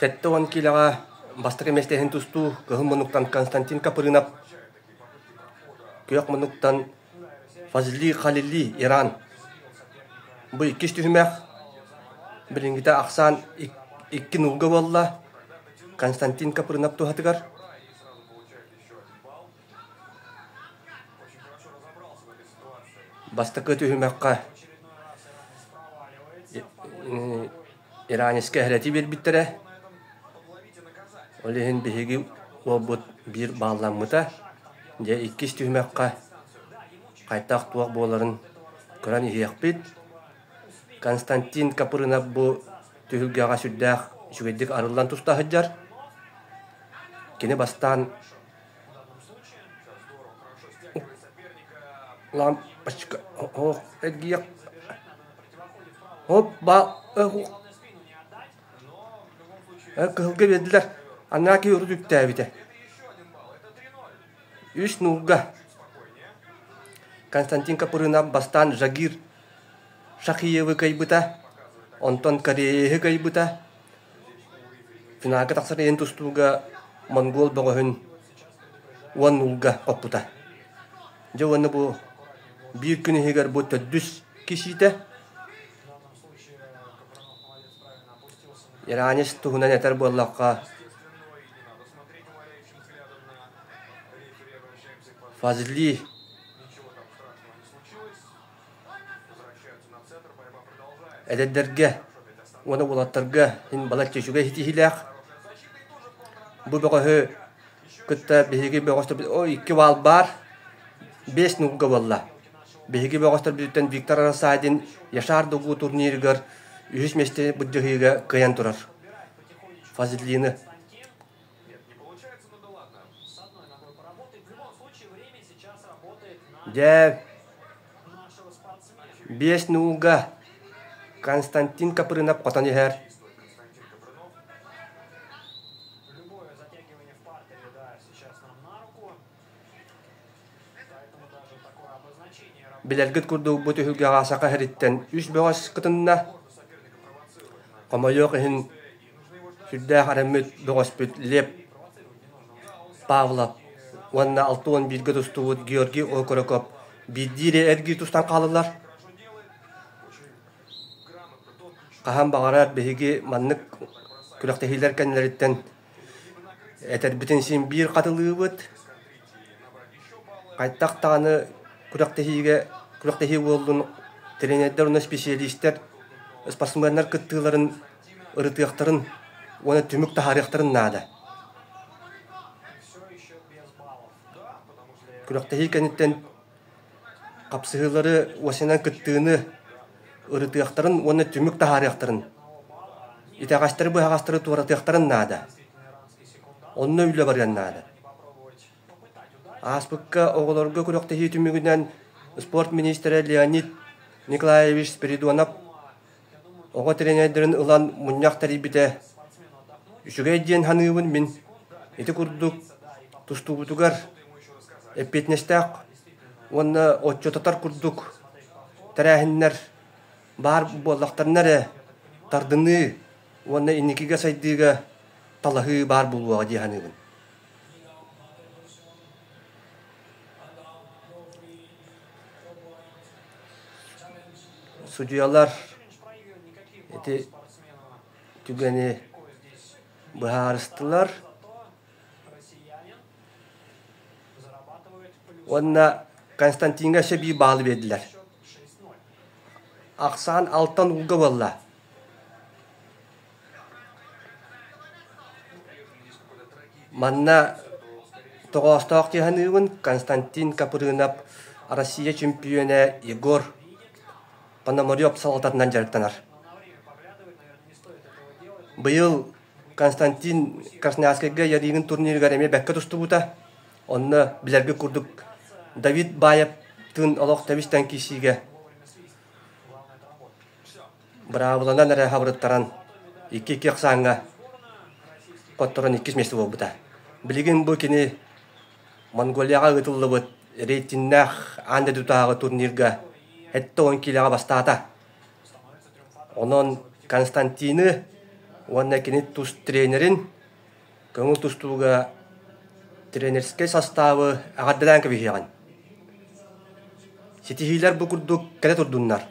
70 киилэҕэ бастакы миэстэһин тустуу кыһыл муннуктан Константин Капрынов, күөх муннуктан Фазли Халили Иран. Бу иккис түһүмэх билиҥҥитэ ахсаан икки нуулга буолла Константин Капрынов туһатыгар. Бастакы түһүмэххэ Иранецка эһэрэтии биэрбиттэрэ. Ол иһин биһиги уолбут биир баалламмыта. Дьэ иккис түһүмэххэ хайдах туох буоларын көрөн иһиэхпит. Константин Капрынов бу түһүлгэҕэ сүрдээх үчүгэйдик арыллан туста сылдьар. Кини бастаан лампочка оһох эргийэх Оп ба кыһылга биэрдилэр анаа киһи урут үктээбитэ үс нуулга Константин Капрынов бастаан Жагир Шахиевы кыайбыта онтон Корееһы кыайбыта финалга тахсар иһин тустууга монгол бөҕөһүн уон нуулга хоппута Дьэ уонна бу биир күн иһигэр бу төрдүс кисиитэ Иранец туһунан этэр буоллахха Фазли эдэрдэргэ уонна уолаттарга иһин балачча үчүгэй ситиһиилээх. Бу бөҕөһү кытта биһиги бөҕөстөрбүт о икки баал баар биэс нугга буолла. Биһиги бөҕөстөрбүтүттэн Виктор Рассадин Яшар Дугу турнирыгар үһүс миэстэни былдьаһыыга кыайан турар. Фазлины. Дьэ, биэс нуулга Константин Капрынов хотон иһэр. Билэргит курдук бу түһүлгэҕэ саха сириттэн үс бөҕөс кытынна. Хомойуох иһин сүрдээх эрэммит бөҕөспүт Лев Павлов уонна 61-гэ тустубут Георгий Окороков биирдии эрэ эргии тустан хааллылар. Хаһан баҕарар биһиги маннык күрэхтэһиилэр кэннилэриттэн этэрбитин син биир хатылыыбыт. Хайдах даҕаны күрэхтэһиигэ күрэхтэһии буоллун тренердэр уонна специалистэр спортсменнар кыттыыларын ырытыахтарын уонна түмүк таһаарыахтарын наада. Күрэхтэһии кэнниттэн Хапсыһыылары уосанан кыттыыны ырытыахтарын уонна түмүк таһаарыахтарын, итэҕэстэри-быһаҕастары туоратыахтарын наада. Онно үлэ барыан наада. Ааспыкка оҕолорго күрэхтэһии түмүгүнэн спорт миниистирэ Леонид Николаевич Спиридонов оҕо тренердэрин ылан мунньах тэрийбитэ үчүгэй диэн саныыбын мин. Ити курдук тустуубутугар эппиэтинэстээх уонна отчуотатар курдук тэрээһиннэр баар буоллахтарына эрэ тардыныы уонна инникигэ сайдыыга талаһыы баар буолуоҕа дии саныыбын. Судьуйалар ити түгэни быһаарыстылар уонна Константиҥҥа өссө биир баалы биэрдилэр. Ахсаан алтан ууга буолла. Манна тоҕоостоох дии саныыбын Константин Капрынов Россия чөмпүйүөнэ Егор Пономарев салалтатынан дьарыктанар. Быйыл Константин Красноярскайга Ярыгин турнирыгар эмиэ бэккэ тустубута. Онно билэргит курдук Давид Баевтыын олох тэбис-тэҥ киирсиигэ быраабыланан эрэ хабырыттаран икки-икки ахсааҥҥа хотторон иккис миэстэ буолбута. Билигин бу кини Монголияҕа ыытыллыбыт рейтиннээх аан дойдутааҕы турнирга 70 киилэҕэ бастаата. Онон Константины уонна кини тус тренерин көҥүл тустууга тренерскэй састаабы эҕэрдэлээн кэбиһиэҕин. Ситиһиилэр бу курдук кэлэ турдуннар.